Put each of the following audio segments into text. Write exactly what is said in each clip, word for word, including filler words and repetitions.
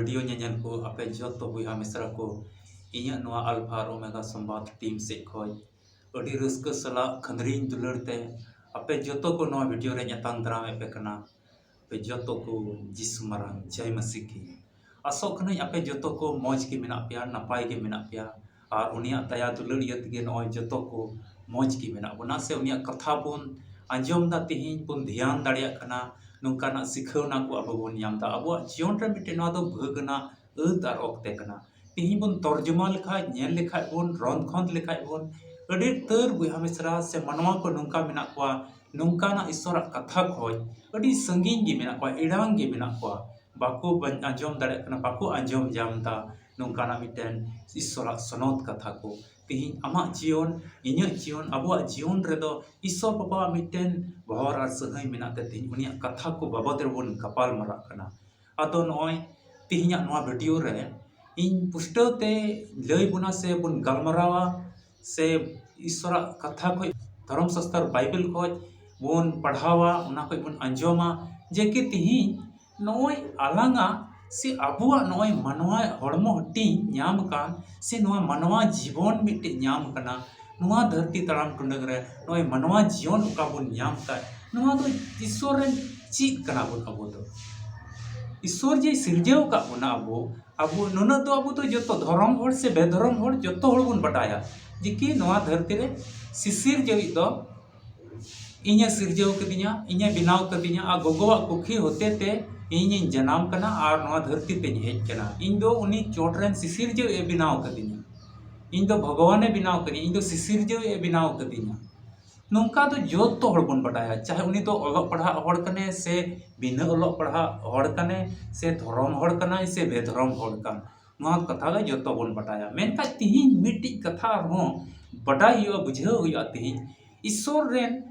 Video ᱧᱮᱧᱮᱞ ᱠᱚ ᱟᱯᱮ ᱡᱚᱛᱚ ᱵᱚᱭᱦᱟ ᱢᱤᱥᱨᱟ ᱠᱚ, ᱤᱧᱟᱹᱜ ᱱᱚᱣᱟ ᱟᱞᱯᱷᱟ ᱟᱨ ᱳᱢᱮᱜᱟ ᱥᱚᱢᱵᱟᱫ ᱴᱤᱢ ᱥᱮᱫ ᱠᱷᱚᱱ ᱟᱹᱰᱤ ᱨᱟᱹᱥᱠᱟᱹ ᱥᱟᱞᱟᱜ ᱠᱷᱟᱹᱫᱽᱨᱤᱧ ᱫᱩᱞᱟᱹᱲ ᱛᱮ ᱟᱯᱮ ᱡᱚᱛᱚ ᱠᱚ ᱱᱚᱣᱟ ᱵᱷᱤᱰᱤᱭᱳ ᱨᱮᱧ ᱟᱛᱟᱝ ᱫᱟᱨᱟᱢᱮᱫ ᱯᱮ ᱠᱟᱱᱟ᱾ ᱟᱯᱮ ᱡᱚᱛᱚ ᱠᱚ ᱡᱤᱥᱩ ᱢᱟᱨᱟᱝ ᱡᱟᱭ ᱢᱟᱹᱥᱤ ᱠᱤ᱾ ᱟᱥᱚᱜ ᱠᱟᱹᱱᱟᱹᱧ ᱟᱯᱮ ᱡᱚᱛᱚ ᱠᱚ ᱢᱚᱡᱽ ᱜᱮ ᱢᱮᱱᱟᱜ ᱯᱮᱭᱟ, ᱱᱟᱯᱟᱭ ᱜᱮ ᱢᱮᱱᱟᱜ ᱯᱮᱭᱟ᱾ ᱟᱨ ᱩᱱᱤᱭᱟᱜ ᱫᱟᱭᱟ ᱫᱩᱞᱟᱹᱲ ᱤᱭᱟᱹ ᱛᱮᱜᱮ ᱱᱚᱜᱼᱚᱭ ᱡᱚᱛᱚ ᱠᱚ ᱢᱚᱡᱽ ᱜᱮ ᱢᱮᱱᱟᱜ ᱵᱚᱱᱟ, ᱥᱮ ᱩᱱᱤᱭᱟᱜ ᱠᱟᱛᱷᱟ ᱵᱚᱱ ᱟᱸᱡᱚᱢ ᱫᱟ, ᱛᱮᱦᱮᱧ ᱵᱚᱱ ᱫᱷᱮᱭᱟᱱ ᱫᱟᱲᱮᱭᱟᱜ ᱠᱟᱱᱟ, ᱱᱚᱝᱠᱟᱱᱟᱜ ᱥᱤᱠᱷᱟᱹᱣᱱᱟ ᱠᱚ ᱟᱵᱚ ᱵᱚᱱ ᱧᱟᱢ ᱫᱟ᱾ ᱟᱵᱚᱣᱟᱜ ᱡᱤᱭᱚᱱ ᱨᱮ ᱢᱤᱫᱴᱮᱱ ᱱᱚᱣᱟ ᱫᱚ ᱵᱷᱟᱹᱜᱽ ᱟᱱᱟᱜ ᱟᱹᱛ ᱟᱨ ᱚᱠᱛᱮ ᱠᱟᱱᱟ᱾ ᱛᱮᱦᱮᱧ ᱵᱚᱱ ᱛᱚᱨᱡᱚᱢᱟ ᱞᱮᱠᱷᱟᱡ, ᱧᱮᱞ ᱞᱮᱠᱷᱟᱡ ᱵᱚᱱ, ᱨᱚᱸᱫ ᱠᱷᱚᱸᱫ ᱞᱮᱠᱷᱟᱡ ᱵᱚᱱ, ᱟᱹᱰᱤ ᱩᱛᱟᱹᱨ ᱵᱚᱭᱦᱟ ᱢᱤᱥᱨᱟ ᱥᱮ ᱢᱟᱱᱣᱟ ᱠᱚ ᱱᱚᱝᱠᱟ ᱢᱮᱱᱟᱜ ᱠᱚᱣᱟ, ᱱᱚᱝᱠᱟᱱᱟᱜ ᱤᱥᱥᱚᱨᱟᱜ ᱠᱟᱛᱷᱟ ᱠᱷᱚᱡ ᱟᱹᱰᱤ ᱥᱟᱺᱜᱤᱧ ᱜᱮ ᱢᱮᱱᱟᱜ ᱠᱚᱣᱟ, ᱮᱲᱟᱝ ᱜᱮ ᱢᱮᱱᱟᱜ ᱠᱚᱣᱟ, ᱵᱟᱠᱚ ᱵᱟᱧ-, ᱟᱸᱡᱚᱢ ᱫᱟᱲᱮᱭᱟᱜ ᱠᱟᱱᱟ, ᱵᱟᱠᱚ ᱟᱸᱡᱚᱢ ᱧᱟᱢ ᱫᱟ ᱱᱚᱝᱠᱟᱱᱟᱜ ᱢᱤᱫᱴᱮᱱ ᱤᱥᱥᱚᱨᱟᱜ ᱥᱚᱱᱚᱛ ᱠᱟᱛᱷᱟ ᱠᱚ᱾ ᱛᱮᱦᱮᱧ ᱟᱢᱟᱜ ᱡᱤᱭᱚᱱ, ᱤᱧᱟᱹᱜ ᱡᱤᱭᱚᱱ, ᱟᱵᱚᱣᱟᱜ ᱡᱤᱭᱚᱱ ᱨᱮᱫᱚ ᱤᱥᱥᱚᱨ ᱵᱟᱵᱟᱣᱟᱜ ᱢᱤᱫᱴᱮᱱ ᱵᱷᱚᱨ ᱟᱨ ᱥᱟᱹᱦᱟᱹᱭ ᱢᱮᱱᱟᱜ ᱛᱮ ᱛᱮᱦᱮᱧ ᱩᱱᱤᱭᱟᱜ ᱠᱟᱛᱷᱟ ᱠᱚ ᱵᱟᱵᱚᱫ ᱨᱮᱵᱚᱱ ᱜᱟᱯᱟᱞ ᱢᱟᱨᱟᱜ ᱠᱟᱱᱟ᱾ ᱟᱫᱚ ᱱᱚᱜᱼᱚᱭ ᱛᱮᱦᱮᱧᱟᱜ ᱱᱚᱣᱟ ᱵᱷᱤᱰᱤᱭᱳ ᱨᱮ ᱤᱧ ᱯᱩᱥᱴᱟᱹᱣ ᱛᱮ ᱞᱟᱹᱭ ᱵᱚᱱᱟ ᱥᱮ ᱵᱚᱱ ᱜᱟᱞᱢᱟᱨᱟᱣᱟ ᱥᱮ ᱤᱥᱥᱚᱨᱟᱜ ᱠᱟᱛᱷᱟ ᱠᱷᱚᱡ, ᱫᱷᱚᱨᱚᱢ ᱥᱟᱥᱛᱚᱨ ᱵᱟᱭᱵᱮᱞ ᱠᱷᱚᱡ ᱵᱚᱱ ᱯᱟᱲᱦᱟᱣᱟ, ᱚᱱᱟ ᱠᱷᱚᱡ ᱵᱚᱱ ᱟᱸᱡᱚᱢᱟ ᱡᱮ ᱠᱤ ᱛᱤᱦᱤᱧ ᱱᱚᱜᱼᱚᱭ ᱟᱞᱟᱝᱟᱜ ᱥᱮ ᱟᱵᱚᱣᱟᱜ ᱱᱚᱜᱼᱚᱭ ᱢᱟᱱᱣᱟ ᱦᱚᱲᱢᱚ ᱦᱟᱹᱴᱤᱧ ᱧᱟᱢ ᱟᱠᱟᱱ ᱥᱮ ᱱᱚᱣᱟ ᱢᱟᱱᱣᱟ ᱡᱤᱵᱚᱱ ᱢᱤᱫᱴᱮᱡ ᱧᱟᱢ ᱟᱠᱟᱱᱟ, ᱱᱚᱣᱟ ᱫᱷᱟᱹᱨᱛᱤ ᱛᱟᱲᱟᱢ ᱴᱩᱰᱟᱹᱝ ᱨᱮ ᱱᱚᱜᱼᱚᱭ ᱢᱟᱱᱣᱟ ᱡᱤᱭᱚᱱ ᱚᱠᱟ ᱵᱚᱱ ᱧᱟᱢ ᱟᱠᱟᱫ, ᱱᱚᱣᱟ ᱫᱚ ᱤᱥᱥᱚᱨ ᱨᱮᱱ ᱪᱮᱫ ᱠᱟᱱᱟ ᱵᱚᱱ ᱟᱵᱚ ᱫᱚ? ᱤᱥᱥᱚᱨ ᱡᱮ ᱥᱤᱨᱡᱟᱹᱣ ᱟᱠᱟᱫ ᱵᱚᱱᱟ ᱟᱵᱚ, ᱟᱵᱚ ᱱᱩᱱᱟᱹᱜ ᱫᱚ ᱟᱵᱚ ᱫᱚ ᱡᱚᱛᱚ ᱫᱷᱚᱨᱚᱢ ᱦᱚᱲ ᱥᱮ ᱵᱮᱫᱷᱚᱨᱚᱢ ᱦᱚᱲ ᱡᱚᱛᱚ ᱦᱚᱲ ᱵᱚᱱ ᱵᱟᱰᱟᱭᱟ ᱡᱮ ᱠᱤ ᱱᱚᱣᱟ ᱫᱷᱟᱹᱨᱛᱤ ᱨᱮ ᱥᱤᱥᱤᱨ ᱡᱟᱹᱣᱤᱡ ᱫᱚ ᱤᱧᱮ ᱥᱤᱨᱡᱟᱹᱣ ᱠᱟᱹᱫᱤᱧᱟ, ᱤᱧᱮ ᱵᱮᱱᱟᱣ ᱠᱟᱹᱫᱤᱧᱟ, ᱟᱨ ᱜᱚᱜᱚᱣᱟᱜ ᱠᱩᱠᱷᱤ ᱦᱚᱛᱮ ᱛᱮ ᱤᱧᱤᱧ ᱡᱟᱱᱟᱢ ᱠᱟᱱᱟ ᱟᱨ ᱱᱚᱣᱟ ᱫᱷᱟᱹᱨᱛᱤ ᱛᱮᱧ ᱦᱮᱡ ᱠᱟᱱᱟ᱾ ᱤᱧ ᱫᱚ ᱩᱱᱤ ᱪᱚᱴ ᱨᱮᱱ ᱥᱤᱥᱤᱨ ᱡᱟᱹᱣᱤᱡ ᱮ ᱵᱮᱱᱟᱣ ᱠᱟᱹᱫᱤᱧᱟ, ᱤᱧ ᱫᱚ ᱵᱷᱚᱜᱚᱵᱟᱱᱮ ᱵᱮᱱᱟᱣ ᱠᱟᱹᱫᱤᱧᱟ, ᱤᱧ ᱫᱚ ᱥᱤᱥᱤᱨ ᱡᱟᱹᱣᱤᱡ ᱮ ᱵᱮᱱᱟᱣ ᱠᱟᱹᱫᱤᱧᱟ᱾ ᱱᱚᱝᱠᱟ ᱫᱚ ᱡᱚᱛᱚ ᱦᱚᱲ ᱵᱚᱱ ᱵᱟᱰᱟᱭᱟ, ᱪᱟᱦᱮ ᱩᱱᱤ ᱫᱚ ᱚᱞᱚᱜ ᱯᱟᱲᱦᱟᱜ ᱦᱚᱲ ᱠᱟᱱᱮ ᱥᱮ ᱵᱤᱱᱟᱹ ᱚᱞᱚᱜ ᱯᱟᱲᱦᱟᱜ ᱦᱚᱲ ᱠᱟᱱᱮ ᱥᱮ ᱫᱷᱚᱨᱚᱢ ᱦᱚᱲ ᱠᱟᱱᱟᱭ ᱥᱮ ᱵᱮᱫᱷᱚᱨᱚᱢ ᱦᱚᱲ ᱠᱟᱱ, ᱱᱚᱣᱟ ᱠᱟᱛᱷᱟ ᱫᱚ ᱡᱚᱛᱚ ᱵᱚᱱ ᱵᱟᱰᱟᱭᱟ᱾ ᱢᱮᱱᱠᱷᱟᱱ ᱛᱤᱦᱤᱧ ᱢᱤᱫᱴᱤᱡ ᱠᱟᱛᱷᱟ ᱟᱨᱦᱚᱸ ᱵᱟᱰᱟᱭ ᱦᱩᱭᱩᱜᱼᱟ, ᱵᱩᱡᱷᱟᱹᱣ ᱦᱩᱭᱩᱜᱼᱟ, ᱛᱤᱦᱤᱧ ᱤᱥᱥᱚᱨ ᱨᱮᱱ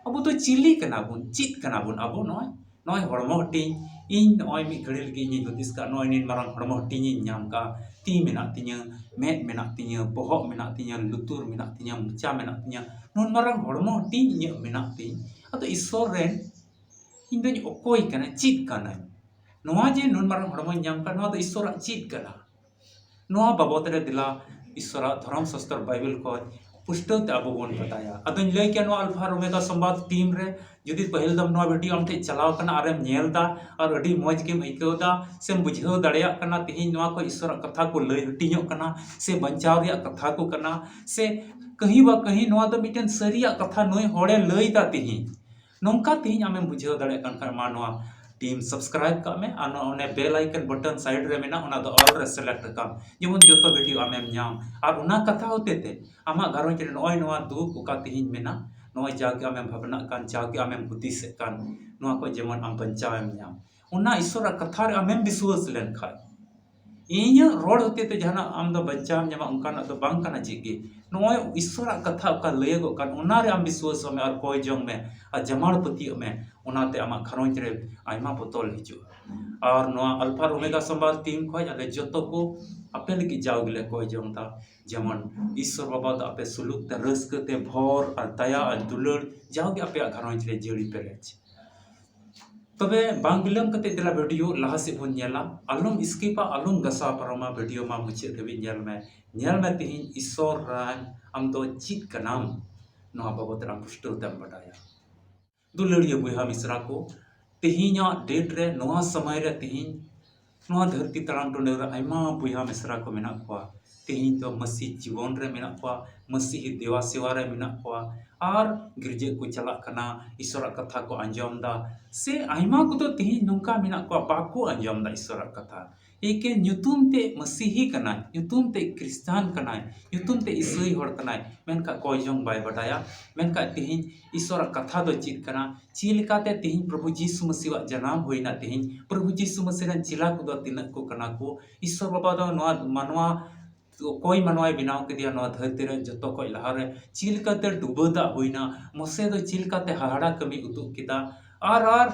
ᱟᱵᱚ ᱫᱚ ᱪᱤᱞᱤ ᱠᱟᱱᱟ ᱵᱚᱱ, ᱪᱮᱫ ᱠᱟᱱᱟ ᱵᱚᱱ ᱟᱵᱚ? ᱱᱚᱜᱼᱚᱭ, ᱱᱚᱜᱼᱚᱭ ᱦᱚᱲᱢᱚ ᱦᱟᱹᱴᱤᱧ, ᱤᱧ ᱱᱚᱜᱼᱚᱭ ᱢᱤᱫ ᱜᱷᱟᱹᱲᱤ ᱞᱟᱹᱜᱤᱫ ᱤᱧᱤᱧ ᱦᱩᱫᱤᱥ ᱠᱟᱜ, ᱱᱚᱜᱼᱚᱭ ᱱᱤᱱ ᱢᱟᱨᱟᱝ ᱦᱚᱲᱢᱚ ᱦᱟᱹᱴᱤᱧ ᱤᱧ ᱧᱟᱢ ᱠᱟᱜᱼᱟ, ᱛᱤ ᱢᱮᱱᱟᱜ ᱛᱤᱧᱟᱹ, ᱢᱮᱫ ᱢᱮᱱᱟᱜ ᱛᱤᱧᱟᱹ, ᱵᱚᱦᱚᱜ ᱢᱮᱱᱟᱜ ᱛᱤᱧᱟᱹ, ᱞᱩᱛᱩᱨ ᱢᱮᱱᱟᱜ ᱛᱤᱧᱟᱹ, ᱢᱚᱪᱟ ᱢᱮᱱᱟᱜ ᱛᱤᱧᱟᱹ, ᱱᱩᱱ ᱢᱟᱨᱟᱝ ᱦᱚᱲᱢᱚ ᱦᱟᱹᱴᱤᱧ ᱤᱧᱟᱹᱜ ᱢᱮᱱᱟᱜ ᱛᱤᱧ, ᱟᱫᱚ ᱤᱥᱥᱚᱨ ᱨᱮᱱ ᱤᱧ ᱫᱚᱧ ᱚᱠᱚᱭ ᱠᱟᱱᱟ, ᱪᱮᱫ ᱠᱟᱱᱟᱧ? ᱱᱚᱣᱟ ᱡᱮ ᱱᱩᱱ ᱢᱟᱨᱟᱝ ᱦᱚᱲᱢᱚᱧ ᱧᱟᱢ ᱠᱟᱱ, ᱱᱚᱣᱟ ᱫᱚ ᱤᱥᱥᱚᱨᱟᱜ ᱪᱮᱫ ᱠᱟᱱᱟ? ᱱᱚᱣᱟ ᱵᱟᱵᱚᱛ ᱨᱮ ᱫᱮᱞᱟ ᱤᱥᱥᱚᱨᱟᱜ ᱫᱷᱚᱨᱚᱢ ᱥᱟᱥᱛᱚᱨ ᱵᱟᱭᱵᱮᱞ ᱠᱷᱚᱱ ᱯᱩᱥᱴᱟᱹᱣ ᱛᱮ ᱟᱵᱚ ᱵᱚᱱ ᱵᱟᱰᱟᱭᱟ᱾ ᱟᱫᱚᱧ ᱞᱟᱹᱭ ᱠᱮᱭᱟ, ᱱᱚᱣᱟ ᱟᱞᱯᱷᱟ ᱟᱨ ᱳᱢᱮᱜᱟ ᱥᱚᱢᱵᱟᱫ ᱴᱤᱢ ᱨᱮ ᱡᱩᱫᱤ ᱯᱟᱹᱦᱤᱞ ᱫᱚᱢ ᱱᱚᱣᱟ ᱵᱷᱤᱰᱤᱭᱳ ᱟᱢ ᱴᱷᱮᱱ ᱪᱟᱞᱟᱣ ᱠᱟᱱᱟ ᱟᱨᱮᱢ ᱧᱮᱞ ᱮᱫᱟ ᱟᱨ ᱟᱹᱰᱤ ᱢᱚᱡᱽ ᱜᱮᱢ ᱟᱹᱭᱠᱟᱹᱣ ᱮᱫᱟ, ᱥᱮᱢ ᱵᱩᱡᱷᱟᱹᱣ ᱫᱟᱲᱮᱭᱟᱜ ᱠᱟᱱᱟ ᱛᱮᱦᱮᱧ ᱱᱚᱣᱟ ᱠᱚ ᱤᱥᱥᱚᱨᱟᱜ ᱠᱟᱛᱷᱟ ᱠᱚ ᱞᱟᱹᱭ ᱦᱟᱹᱴᱤᱧᱚᱜ ᱠᱟᱱᱟ ᱥᱮ ᱵᱟᱧᱪᱟᱣ ᱨᱮᱭᱟᱜ ᱠᱟᱛᱷᱟ ᱠᱚ ᱠᱟᱱᱟ, ᱥᱮ ᱠᱟᱹᱦᱤ ᱵᱟ ᱠᱟᱹᱦᱤ ᱱᱚᱣᱟ ᱫᱚ ᱢᱤᱫᱴᱮᱱ ᱥᱟᱹᱨᱤᱭᱟᱜ ᱠᱟᱛᱷᱟ ᱱᱩᱭ ᱦᱚᱲᱮ ᱞᱟᱹᱭ ᱮᱫᱟ ᱛᱮᱦᱮᱧ, ᱱᱚᱝᱠᱟ ᱛᱮᱦᱮᱧ ᱟᱢᱮᱢ ᱵᱩᱡᱷᱟᱹᱣ ᱫᱟᱲᱮᱭᱟᱜ ᱠᱟᱱ ᱠᱷᱟᱱ, ᱢᱟ ᱱᱚᱣᱟ ᱴᱤᱢ ᱥᱟᱵᱥᱠᱨᱟᱭᱤᱵ ᱠᱟᱜ ᱢᱮ ᱟᱨ ᱱᱚᱣᱟ ᱚᱱᱮ ᱵᱮᱞ ᱟᱭᱠᱚᱱ ᱵᱟᱴᱚᱱ ᱥᱟᱭᱤᱰ ᱨᱮ ᱢᱮᱱᱟᱜ, ᱚᱱᱟ ᱫᱚ ᱚᱞ ᱨᱮ ᱥᱤᱞᱮᱠᱴ ᱠᱟᱜ ᱢᱮ, ᱡᱮᱢᱚᱱ ᱡᱚᱛᱚ ᱵᱷᱤᱰᱤᱭᱳ ᱟᱢᱮᱢ ᱧᱟᱢ᱾ ᱟᱨ ᱚᱱᱟ ᱠᱟᱛᱷᱟ ᱦᱚᱛᱮ ᱛᱮ ᱟᱢᱟᱜ ᱜᱷᱟᱨᱚᱸᱡᱽ ᱨᱮ ᱱᱚᱜᱼᱚᱭ ᱱᱚᱣᱟ ᱫᱩᱠ ᱚᱠᱟ ᱛᱮᱦᱮᱧ ᱢᱮᱱᱟᱜ, ᱱᱚᱜᱼᱚᱭ ᱡᱟᱣᱜᱮ ᱟᱢᱮᱢ ᱵᱷᱟᱵᱽᱱᱟᱜ ᱠᱟᱱ, ᱡᱟᱣᱜᱮ ᱟᱢᱮᱢ ᱦᱩᱫᱤᱥᱮᱫ ᱠᱟᱱ, ᱱᱚᱣᱟ ᱠᱚ ᱡᱮᱢᱚᱱ ᱟᱢ ᱵᱟᱧᱪᱟᱣ ᱮᱢ ᱧᱟᱢ, ᱚᱱᱟ ᱤᱥᱥᱚᱨᱟᱜ ᱠᱟᱛᱷᱟ ᱨᱮ ᱟᱢᱮᱢ ᱵᱤᱥᱣᱟᱹᱥ ᱞᱮᱱᱠᱷᱟᱱ, ᱤᱧᱟᱹᱜ ᱨᱚᱲ ᱦᱚᱛᱮ ᱛᱮ ᱡᱟᱦᱟᱱᱟᱜ ᱟᱢ ᱫᱚ ᱵᱟᱧᱪᱟᱣ ᱮᱢ ᱧᱟᱢᱟ, ᱚᱱᱠᱟᱱᱟᱜ ᱫᱚ ᱵᱟᱝ ᱠᱟᱱᱟ ᱪᱮᱫ ᱜᱮ᱾ ᱱᱚᱜᱼᱚᱭ ᱤᱥᱥᱚᱨᱟᱜ ᱠᱟᱛᱷᱟ ᱚᱠᱟ ᱞᱟᱹᱭᱟᱹᱜᱚᱜ ᱠᱟᱱ, ᱚᱱᱟ ᱨᱮ ᱟᱢ ᱵᱤᱥᱣᱟᱹᱥᱚᱜ ᱢᱮ ᱟᱨ ᱠᱚᱭ ᱡᱚᱝ ᱢᱮ ᱟᱨ ᱡᱟᱢᱟᱲ ᱯᱟᱹᱛᱭᱟᱹᱜ ᱢᱮ, ᱚᱱᱟᱛᱮ ᱟᱢᱟᱜ ᱜᱷᱟᱨᱚᱸᱡᱽ ᱨᱮ ᱟᱭᱢᱟ ᱵᱚᱫᱚᱞ ᱦᱤᱡᱩᱜᱼᱟ᱾ ᱟᱨ ᱱᱚᱣᱟ ᱟᱞᱯᱷᱟ ᱟᱨ ᱳᱢᱮᱜᱟ ᱥᱚᱢᱵᱟᱫ ᱴᱤᱢ ᱠᱷᱚᱱ ᱟᱞᱮ ᱡᱚᱛᱚ ᱠᱚ ᱟᱯᱮ ᱞᱟᱹᱜᱤᱫ ᱡᱟᱣ ᱜᱮᱞᱮ ᱠᱚᱭ ᱡᱚᱝ ᱮᱫᱟ, ᱡᱮᱢᱚᱱ ᱤᱥᱥᱚᱨ ᱵᱟᱵᱟ ᱫᱚ ᱟᱯᱮ ᱥᱩᱞᱩᱠ ᱛᱮ, ᱨᱟᱹᱥᱠᱟᱹ ᱛᱮ, ᱵᱷᱚᱨ ᱟᱨ ᱫᱟᱭᱟ ᱟᱨ ᱫᱩᱞᱟᱹᱲ ᱡᱟᱣᱜᱮ ᱟᱯᱮᱭᱟᱜ ᱜᱷᱟᱨᱚᱸᱡᱽ ᱨᱮ ᱡᱟᱹᱲᱤ ᱯᱮᱨᱮᱡ᱾ ᱛᱚᱵᱮ ᱵᱟᱝ ᱵᱤᱞᱚᱢ ᱠᱟᱛᱮ ᱫᱮᱞᱟ ᱵᱷᱤᱰᱤᱭᱳ ᱞᱟᱦᱟ ᱥᱮᱫ ᱵᱚᱱ ᱧᱮᱞᱟ, ᱟᱞᱚᱢ ᱥᱠᱤᱯᱟ, ᱟᱞᱚᱢ ᱜᱷᱟᱥᱟᱣ ᱯᱟᱨᱚᱢᱟ, ᱵᱷᱤᱰᱤᱭᱳ ᱢᱟ ᱢᱩᱪᱟᱹᱫ ᱫᱷᱟᱹᱵᱤᱡ ᱧᱮᱞ ᱢᱮ᱾ ᱧᱮᱞ ᱢᱮ ᱛᱮᱦᱮᱧ ᱤᱥᱥᱚᱨ ᱨᱮᱱ ᱟᱢ ᱫᱚ ᱪᱮᱫ ᱠᱟᱱᱟᱢ, ᱱᱚᱣᱟ ᱵᱟᱵᱚᱛ ᱨᱮ ᱟᱢ ᱯᱩᱥᱴᱟᱹᱣ ᱛᱮᱢ ᱵᱟᱰᱟᱭᱟ᱾ ᱫᱩᱞᱟᱹᱲᱤᱭᱟᱹ ᱵᱚᱭᱦᱟ ᱢᱤᱥᱨᱟ ᱠᱚ, ᱛᱮᱦᱮᱧᱟᱜ ᱰᱮᱴ ᱨᱮ, ᱱᱚᱣᱟ ᱥᱚᱢᱚᱭ ᱨᱮ ᱛᱮᱦᱮᱧ ᱱᱚᱣᱟ ᱫᱷᱟᱹᱨᱛᱤ ᱛᱟᱲᱟᱢ ᱴᱩᱰᱟᱹ ᱨᱮ ᱟᱭᱢᱟ ᱵᱚᱭᱦᱟ ᱢᱤᱥᱨᱟ ᱠᱚ ᱢᱮᱱᱟᱜ ᱠᱚᱣᱟ᱾ ᱛᱮᱦᱮᱧ ᱫᱚ ᱢᱟᱹᱥᱤ ᱡᱤᱵᱚᱱ ᱨᱮ ᱢᱮᱱᱟᱜ ᱠᱚᱣᱟ, ᱢᱟᱹᱥᱤᱦᱤ ᱫᱮᱣᱟ ᱥᱮᱣᱟ ᱨᱮ ᱢᱮᱱᱟᱜ ᱠᱚᱣᱟ, ᱟᱨ ᱜᱤᱨᱡᱟᱹ ᱠᱚ ᱪᱟᱞᱟᱜ ᱠᱟᱱᱟ, ᱤᱥᱚᱨᱟᱜ ᱠᱟᱛᱷᱟ ᱠᱚ ᱟᱸᱡᱚᱢ ᱮᱫᱟ᱾ ᱥᱮ ᱟᱭᱢᱟ ᱠᱚᱫᱚ ᱛᱮᱦᱮᱧ ᱱᱚᱝᱠᱟ ᱢᱮᱱᱟᱜ ᱠᱚᱣᱟ, ᱵᱟᱠᱚ ᱟᱸᱡᱚᱢ ᱮᱫᱟ ᱤᱥᱚᱨᱟᱜ ᱠᱟᱛᱷᱟ᱾ ᱮᱠᱮᱱ ᱧᱩᱛᱩᱢ ᱛᱮ ᱢᱟᱹᱥᱤᱦᱤ ᱠᱟᱱᱟᱭ, ᱧᱩᱛᱩᱢ ᱛᱮ ᱠᱷᱨᱤᱥᱴᱟᱱ ᱠᱟᱱᱟᱭ, ᱧᱩᱛᱩᱢ ᱛᱮ ᱤᱥᱟᱹᱭ ᱦᱚᱲ ᱠᱟᱱᱟᱭ, ᱢᱮᱱᱠᱷᱟᱱ ᱠᱚᱭ ᱡᱚᱝ ᱵᱟᱭ ᱵᱟᱰᱟᱭᱟ᱾ ᱢᱮᱱᱠᱷᱟᱱ ᱛᱮᱦᱮᱧ ᱤᱥᱚᱨᱟᱜ ᱠᱟᱛᱷᱟ ᱫᱚ ᱪᱮᱫ ᱠᱟᱱᱟ? ᱪᱮᱫ ᱞᱮᱠᱟᱛᱮ ᱛᱮᱦᱮᱧ ᱯᱨᱚᱵᱷᱩ ᱡᱤᱥᱩ ᱢᱟᱹᱥᱤᱣᱟᱜ ᱡᱟᱱᱟᱢ ᱦᱩᱭᱱᱟ? ᱛᱮᱦᱮᱧ ᱯᱨᱚᱵᱷᱩ ᱡᱤᱥᱩ ᱢᱟᱹᱥᱤ ᱨᱮᱱ ᱪᱮᱞᱟ ᱠᱚᱫᱚ ᱛᱤᱱᱟᱹᱜ ᱠᱚ ᱠᱟᱱᱟ ᱠᱚ? ᱤᱥᱚᱨ ᱵᱟᱵᱟ ᱫᱚ ᱱᱚᱣᱟ ᱢᱟᱱᱣᱟ, ᱚᱠᱚᱭ ᱢᱟᱱᱣᱟᱭ ᱵᱮᱱᱟᱣ ᱠᱮᱫᱮᱭᱟ ᱱᱚᱣᱟ ᱫᱷᱟᱹᱨᱛᱤ ᱨᱮ? ᱡᱚᱛᱚ ᱠᱷᱚᱡ ᱞᱟᱦᱟᱨᱮ ᱪᱮᱫ ᱞᱮᱠᱟᱛᱮ ᱰᱩᱵᱟᱹ ᱫᱟᱜ ᱦᱩᱭᱱᱟ? ᱢᱚᱥᱮ ᱫᱚ ᱪᱮᱫ ᱞᱮᱠᱟᱛᱮ ᱦᱟᱦᱟᱲᱟ ᱠᱟᱹᱢᱤ ᱩᱫᱩᱜ ᱠᱮᱫᱟ? ᱟᱨ, ᱟᱨ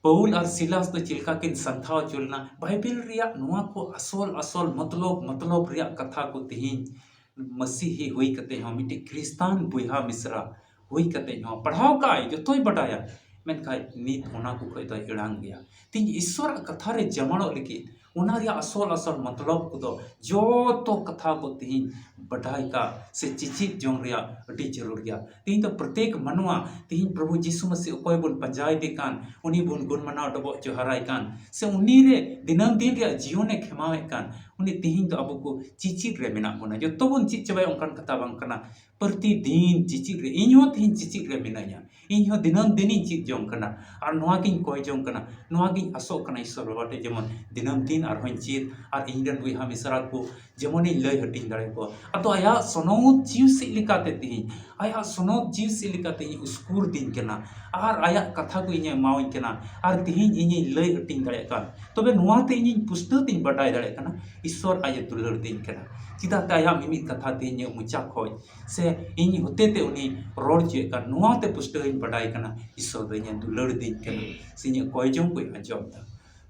ᱯᱟᱹᱣᱩᱞ ᱟᱨ ᱥᱤᱞᱟᱥ ᱫᱚ ᱪᱮᱫ ᱞᱮᱠᱟ ᱠᱤᱱ ᱥᱟᱱᱛᱷᱟᱣ ᱦᱚᱪᱚ ᱞᱮᱱᱟ? ᱵᱟᱭᱵᱮᱞ ᱨᱮᱭᱟᱜ ᱱᱚᱣᱟ ᱠᱚ ᱟᱥᱚᱞ, ᱟᱥᱚᱞ ᱢᱚᱛᱞᱚᱵ, ᱢᱚᱛᱞᱚᱵ ᱨᱮᱭᱟᱜ ᱠᱟᱛᱷᱟ ᱠᱚ ᱛᱮᱦᱮᱧ ᱢᱟᱹᱥᱤᱦᱤ ᱦᱩᱭ ᱠᱟᱛᱮ ᱦᱚᱸ, ᱢᱤᱫᱴᱤᱡ ᱠᱷᱨᱤᱥᱛᱟᱱ ᱵᱚᱭᱦᱟ ᱢᱤᱥᱨᱟ ᱦᱩᱭ ᱠᱟᱛᱮ ᱦᱚᱸ, ᱯᱟᱲᱦᱟᱣ ᱠᱟᱜᱼᱟᱭ, ᱡᱚᱛᱚᱭ ᱵᱟᱰᱟᱭᱟ, ᱢᱮᱱᱠᱷᱟᱱ ᱱᱤᱛ ᱚᱱᱟ ᱠᱚ ᱠᱷᱚᱱ ᱫᱚᱭ ᱮᱲᱟᱝ ᱜᱮᱭᱟ᱾ ᱛᱮᱦᱮᱧ ᱤᱥᱥᱚᱨᱟᱜ ᱠᱟᱛᱷᱟ ᱨᱮ ᱡᱟᱢᱟᱲᱚᱜ ᱞᱟᱹᱜᱤᱫ ᱚᱱᱟ ᱨᱮᱭᱟᱜ ᱟᱥᱚᱞ ᱟᱥᱚᱞ ᱢᱚᱛᱞᱚᱵ ᱠᱚᱫᱚ ᱡᱚᱛᱚ ᱠᱟᱛᱷᱟ ᱠᱚ ᱛᱮᱦᱮᱧ ᱵᱟᱰᱟᱭ ᱠᱟᱜ ᱥᱮ ᱪᱮᱪᱮᱫ ᱡᱚᱝ ᱨᱮᱭᱟᱜ ᱟᱹᱰᱤ ᱡᱟᱹᱨᱩᱲ ᱜᱮᱭᱟ᱾ ᱛᱮᱦᱮᱧ ᱫᱚ ᱯᱨᱚᱛᱮᱠ ᱢᱟᱱᱣᱟ, ᱛᱮᱦᱮᱧ ᱯᱨᱚᱵᱷᱩ ᱡᱤᱥᱩ ᱢᱟᱹᱥᱤ ᱚᱠᱚᱭ ᱵᱚᱱ ᱯᱟᱸᱡᱟᱭᱮᱫᱮ ᱠᱟᱱ, ᱩᱱᱤ ᱵᱚᱱ ᱜᱩᱱ ᱢᱟᱱᱟᱣ ᱰᱚᱵᱚᱜ ᱡᱚᱦᱟᱨᱟᱭ ᱠᱟᱱ, ᱥᱮ ᱩᱱᱤ ᱨᱮ ᱫᱤᱱᱟᱹᱢ ᱫᱤᱱ ᱨᱮᱭᱟᱜ ᱡᱤᱭᱚᱱᱮ ᱠᱷᱮᱢᱟᱣᱮᱫ ᱠᱟᱱ, ᱩᱱᱤ ᱛᱮᱦᱮᱧ ᱫᱚ ᱟᱵᱚ ᱠᱚ ᱪᱮᱪᱮᱫ ᱨᱮ ᱢᱮᱱᱟᱜ ᱵᱚᱱᱟ᱾ ᱡᱚᱛᱚ ᱵᱚᱱ ᱪᱮᱫ ᱪᱟᱵᱟᱭᱟ ᱚᱱᱠᱟᱱ ᱠᱟᱛᱷᱟ ᱵᱟᱝ ᱠᱟᱱᱟ᱾ ᱯᱨᱚᱛᱤᱫᱤᱱ ᱪᱮᱪᱮᱫ ᱨᱮ, ᱤᱧ ᱦᱚᱸ ᱛᱮᱦᱮᱧ ᱪᱮᱪᱮᱫ ᱨᱮ ᱢᱤᱱᱟᱹᱧᱟ, ᱤᱧ ᱦᱚᱸ ᱫᱤᱱᱟᱹᱢ ᱫᱤᱱᱤᱧ ᱪᱮᱫ ᱡᱚᱝ ᱠᱟᱱᱟ᱾ ᱟᱨ ᱱᱚᱣᱟ ᱜᱤᱧ ᱠᱚᱭ ᱡᱚᱝ ᱠᱟᱱᱟ, ᱱᱚᱣᱟ ᱜᱤᱧ ᱟᱥᱚᱜ ᱠᱟᱱᱟ ᱤᱥᱥᱚᱨ ᱵᱟᱵᱟ ᱴᱷᱮᱱ, ᱡᱮᱢᱚᱱ ᱫᱤᱱᱟᱹᱢ ᱫᱤᱱ ᱟᱨᱦᱚᱸᱧ ᱪᱮᱫ, ᱟᱨ ᱤᱧ ᱨᱮᱱ ᱵᱚᱭᱦᱟ ᱢᱤᱥᱨᱟ ᱠᱚ ᱡᱮᱢᱚᱱᱤᱧ ᱞᱟᱹᱭ ᱦᱟᱹᱴᱤᱧ ᱫᱟᱲᱮᱭᱟᱠᱚᱣᱟ᱾ ᱟᱫᱚ ᱟᱭᱟᱜ ᱥᱚᱱᱚᱛ ᱡᱤᱣᱤ ᱥᱮᱫ ᱞᱮᱠᱟᱛᱮ ᱛᱮᱦᱮᱧ, ᱟᱭᱟᱜ ᱥᱚᱱᱚᱛ ᱡᱤᱣᱤ ᱥᱮᱫ ᱞᱮᱠᱟᱛᱮ ᱤᱧ ᱩᱥᱠᱩᱨ ᱫᱤᱧ ᱠᱟᱱᱟ, ᱟᱨ ᱟᱭᱟᱜ ᱠᱟᱛᱷᱟ ᱠᱚ ᱤᱧᱮ ᱮᱢᱟᱣᱟᱹᱧ ᱠᱟᱱᱟ, ᱟᱨ ᱛᱮᱦᱮᱧ ᱤᱧᱤᱧ ᱞᱟᱹᱭ ᱦᱟᱹᱴᱤᱧ ᱫᱟᱲᱮᱭᱟᱜ ᱠᱟᱱ, ᱛᱚᱵᱮ ᱱᱚᱣᱟᱛᱮ ᱤᱧᱤᱧ ᱯᱩᱥᱴᱟᱹᱣ ᱛᱤᱧ ᱵᱟᱰᱟᱭ ᱫᱟᱲᱮᱭᱟᱜ ᱠᱟᱱᱟ ᱤᱥᱥᱚᱨ ᱟᱡ ᱮ ᱫᱩᱞᱟᱹᱲ ᱫᱤᱧ ᱠᱟᱱᱟ᱾ ᱪᱮᱫᱟᱜ ᱛᱮ ᱟᱭᱟᱜ ᱢᱤᱢᱤᱫ ᱠᱟᱛᱷᱟ ᱛᱮᱦᱮᱧ ᱤᱧᱟᱹᱜ ᱢᱚᱪᱟ ᱠᱷᱚᱡ ᱥᱮ ᱤᱧ ᱦᱚᱛᱮ ᱛᱮ ᱩᱱᱤ ᱨᱚᱲ ᱦᱚᱪᱚᱭᱮᱫ ᱠᱟᱱ, ᱱᱚᱣᱟᱛᱮ ᱯᱩᱥᱴᱟᱹᱣ ᱤᱧ ᱵᱟᱰᱟᱭ ᱠᱟᱱᱟ ᱤᱥᱥᱚᱨ ᱫᱚ ᱤᱧᱮ ᱫᱩᱞᱟᱹᱲ ᱫᱤᱧ ᱠᱟᱱᱟ, ᱥᱮ ᱤᱧᱟᱹᱜ ᱠᱚᱭ ᱡᱚᱝ ᱠᱚᱭ ᱟᱸᱡᱚᱢ ᱮᱫᱟ᱾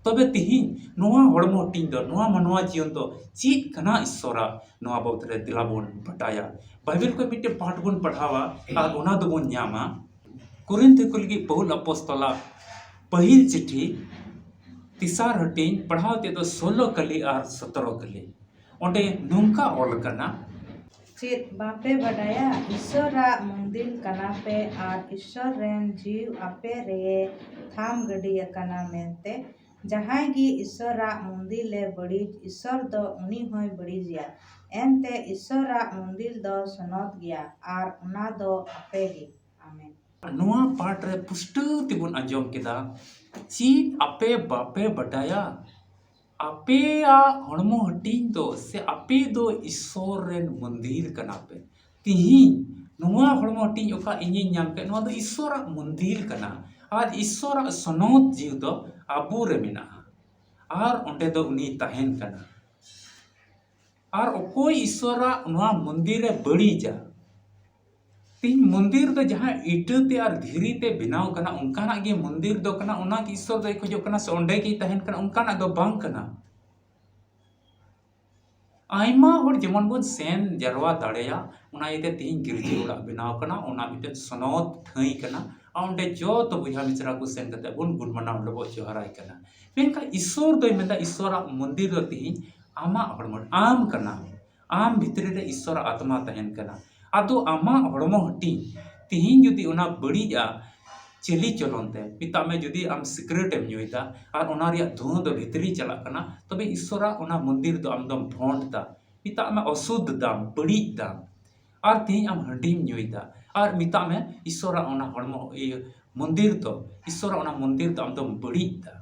ᱛᱚᱵᱮ ᱛᱮᱦᱮᱧ ᱱᱚᱣᱟ ᱦᱚᱲᱢᱚ ᱦᱟᱹᱴᱤᱧ ᱫᱚ, ᱱᱚᱣᱟ ᱢᱟᱱᱣᱟ ᱡᱤᱭᱚᱱ ᱫᱚ ᱪᱮᱫ ᱠᱟᱱᱟ ᱤᱥᱥᱚᱨᱟᱜ, ᱱᱚᱣᱟ ᱵᱟᱵᱚᱫ ᱨᱮ ᱫᱮᱞᱟ ᱵᱚᱱ ᱵᱟᱰᱟᱭᱟ᱾ ᱵᱟᱭᱵᱮᱞ ᱠᱷᱚᱱ ᱢᱤᱫᱴᱮᱱ ᱯᱟᱴ ᱵᱚᱱ ᱯᱟᱲᱦᱟᱣᱟ ᱟᱨ ᱚᱱᱟ ᱫᱚᱵᱚᱱ ᱧᱟᱢᱟ ᱠᱚᱨᱤᱱᱛᱷ ᱠᱚ ᱞᱟᱹᱜᱤᱫ ᱯᱟᱹᱦᱩᱞ ᱟᱯᱚᱥᱛᱚᱞᱟᱜ ᱯᱟᱹᱦᱤᱞ ᱪᱤᱴᱷᱤ, ᱛᱮᱥᱟᱨ ᱦᱟᱹᱴᱤᱧ, ᱯᱟᱲᱦᱟᱣ ᱛᱮᱫᱚ ᱥᱳᱞᱳ ᱠᱟᱹᱞᱤ ᱟᱨ ᱥᱚᱛᱨᱚ ᱠᱟᱹᱞᱤ᱾ ᱚᱸᱰᱮ ᱱᱚᱝᱠᱟ ᱚᱞ ᱠᱟᱱᱟ, ᱪᱮᱫ ᱵᱟᱯᱮ ᱵᱟᱰᱟᱭᱟ? ᱤᱥᱥᱚᱨᱟᱜ ᱢᱩᱱᱫᱤᱞ ᱠᱟᱱᱟ ᱯᱮ ᱟᱨ ᱤᱥᱥᱚᱨ ᱨᱮᱱ ᱡᱤᱣ ᱟᱯᱮ ᱨᱮᱭᱮ ᱛᱷᱟᱢ ᱜᱟᱹᱰᱤ ᱟᱠᱟᱱᱟ ᱢᱮᱱᱛᱮ᱾ ᱡᱟᱦᱟᱸᱭ ᱜᱮ ᱤᱥᱥᱚᱨᱟᱜ ᱢᱩᱱᱫᱤᱞ ᱮ ᱵᱟᱹᱲᱤᱡ, ᱤᱥᱥᱚᱨ ᱫᱚ ᱩᱱᱤ ᱦᱚᱸᱭ ᱵᱟᱹᱲᱤᱡᱮᱭᱟ᱾ ᱮᱱᱛᱮ ᱤᱥᱥᱚᱨᱟᱜ ᱢᱩᱱᱫᱤᱞ ᱫᱚ ᱥᱚᱱᱚᱛ ᱜᱮᱭᱟ ᱟᱨ ᱚᱱᱟ ᱫᱚ ᱟᱯᱮ ᱜᱮ᱾ ᱟᱢᱮᱱ᱾ ᱱᱚᱣᱟ ᱯᱟᱴ ᱨᱮ ᱯᱩᱥᱴᱟᱹᱣ ᱛᱮᱵᱚᱱ ᱟᱸᱡᱚᱢ ᱠᱮᱫᱟ, ᱪᱮᱫ ᱟᱯᱮ ᱵᱟᱯᱮ ᱵᱟᱰᱟᱭᱟ? ᱟᱯᱮᱭᱟᱜ ᱦᱚᱲᱢᱚ ᱦᱟᱹᱴᱤᱧ ᱫᱚ, ᱥᱮ ᱟᱯᱮ ᱫᱚ ᱤᱥᱥᱚᱨ ᱨᱮᱱ ᱢᱚᱱᱫᱤᱨ ᱠᱟᱱᱟ ᱯᱮ᱾ ᱛᱤᱦᱤᱧ ᱱᱚᱣᱟ ᱦᱚᱲᱢᱚ ᱦᱟᱹᱴᱤᱧ ᱚᱠᱟ ᱤᱧᱤᱧ ᱧᱟᱢ ᱠᱮᱫ, ᱱᱚᱣᱟ ᱫᱚ ᱤᱥᱥᱚᱨᱟᱜ ᱢᱚᱱᱫᱤᱨ ᱠᱟᱱᱟ᱾ ᱟᱨ ᱤᱥᱥᱚᱨᱟᱜ ᱥᱚᱱᱚᱛ ᱡᱤᱣᱤ ᱫᱚ ᱟᱵᱚ ᱨᱮ ᱢᱮᱱᱟᱜᱼᱟ᱾ ᱟᱨ ᱚᱸᱰᱮ ᱫᱚ ᱩᱱᱤ ᱛᱟᱦᱮᱱ ᱠᱟᱱᱟ᱾ ᱟᱨ ᱚᱠᱚᱭ ᱤᱥᱥᱚᱨᱟᱜ ᱱᱚᱣᱟ ᱢᱚᱱᱫᱤᱨ ᱮ ᱵᱟᱹᱲᱤᱡᱟ, ᱛᱤᱦᱤᱧ ᱢᱚᱱᱫᱤᱨ ᱫᱚ ᱡᱟᱦᱟᱸ ᱤᱴᱟᱹ ᱛᱮ ᱟᱨ ᱫᱷᱤᱨᱤ ᱛᱮ ᱵᱮᱱᱟᱣ ᱠᱟᱱᱟ, ᱚᱱᱠᱟᱱᱟᱜ ᱜᱮ ᱢᱚᱱᱫᱤᱨ ᱫᱚ ᱠᱟᱱᱟ, ᱚᱱᱟ ᱜᱮ ᱤᱥᱥᱚᱨ ᱫᱚᱭ ᱠᱷᱚᱡᱚᱜ ᱠᱟᱱᱟ, ᱥᱮ ᱚᱸᱰᱮ ᱜᱮᱭ ᱛᱟᱦᱮᱱ ᱠᱟᱱᱟ, ᱚᱱᱠᱟᱱᱟᱜ ᱫᱚ ᱵᱟᱝ ᱠᱟᱱᱟ᱾ ᱟᱭᱢᱟ ᱦᱚᱲ ᱡᱮᱢᱚᱱ ᱵᱚᱱ ᱥᱮᱱ ᱡᱟᱨᱣᱟ ᱫᱟᱲᱮᱭᱟᱜ, ᱚᱱᱟ ᱤᱭᱟᱹᱛᱮ ᱛᱤᱦᱤᱧ ᱜᱤᱨᱡᱟᱹ ᱚᱲᱟᱜ ᱵᱮᱱᱟᱣ ᱠᱟᱱᱟ, ᱚᱱᱟ ᱢᱤᱫᱴᱮᱱ ᱥᱚᱱᱚᱛ ᱴᱷᱟᱹᱭ ᱠᱟᱱᱟ᱾ ᱟᱨ ᱚᱸᱰᱮ ᱡᱚᱛᱚ ᱵᱚᱭᱦᱟ ᱢᱤᱥᱨᱟ ᱠᱚ ᱥᱮᱱ ᱠᱟᱛᱮ ᱵᱚᱱ ᱜᱩᱱ ᱢᱟᱱᱟᱣ ᱰᱚᱵᱚᱜ ᱡᱚᱦᱟᱨᱟᱭ ᱠᱟᱱᱟ᱾ ᱢᱮᱱᱠᱷᱟᱱ ᱤᱥᱥᱚᱨ ᱫᱚᱭ ᱢᱮᱱᱫᱟ, ᱤᱥᱥᱚᱨᱟᱜ ᱢᱚᱱᱫᱤᱨ ᱫᱚ ᱛᱤᱦᱤᱧ ᱟᱢᱟᱜ ᱦᱚᱲᱢᱚ, ᱟᱢ ᱠᱟᱱᱟᱢ, ᱟᱢ ᱵᱷᱤᱛᱨᱤ ᱨᱮ ᱤᱥᱥᱚᱨᱟᱜ ᱟᱛᱢᱟ ᱛᱟᱦᱮᱱ ᱠᱟᱱᱟ᱾ ᱟᱫᱚ ᱟᱢᱟᱜ ᱦᱚᱲᱢᱚ ᱦᱟᱹᱴᱤᱧ ᱛᱤᱦᱤᱧ ᱡᱩᱫᱤ ᱚᱱᱟ ᱵᱟᱹᱲᱤᱡᱼᱟ ᱪᱟᱹᱞᱤ ᱪᱚᱞᱚᱱ ᱛᱮ, ᱢᱮᱛᱟᱜ ᱢᱮ ᱡᱩᱫᱤ ᱟᱢ ᱥᱤᱜᱨᱮᱴ ᱮᱢ ᱧᱩᱭᱮᱫᱟ ᱟᱨ ᱚᱱᱟ ᱨᱮᱭᱟᱜ ᱫᱷᱩᱣᱟᱹ ᱫᱚ ᱵᱷᱤᱛᱨᱤ ᱪᱟᱞᱟᱜ ᱠᱟᱱᱟ, ᱛᱚᱵᱮ ᱤᱥᱥᱚᱨᱟᱜ ᱚᱱᱟ ᱢᱚᱱᱫᱤᱨ ᱫᱚ ᱟᱢ ᱫᱚᱢ ᱵᱷᱚᱸᱰ ᱫᱟ, ᱢᱮᱛᱟᱜ ᱢᱮ ᱚᱥᱩᱫᱷ ᱫᱟᱢ, ᱵᱟᱹᱲᱤᱡ ᱫᱟᱢ᱾ ᱟᱨ ᱛᱤᱦᱤᱧ ᱟᱢ ᱦᱟᱺᱰᱤᱢ ᱧᱩᱭᱮᱫᱟ ᱟᱨ ᱢᱮᱛᱟᱜ ᱢᱮ ᱤᱥᱥᱚᱨᱟᱜ ᱚᱱᱟ ᱦᱚᱲᱢᱚ, ᱤᱭᱟᱹ, ᱢᱚᱱᱫᱤᱨ ᱫᱚ, ᱤᱥᱥᱚᱨᱟᱜ ᱚᱱᱟ ᱢᱚᱱᱫᱤᱨ ᱫᱚ ᱟᱢ ᱫᱚᱢ ᱵᱟᱹᱲᱤᱡ ᱫᱟ᱾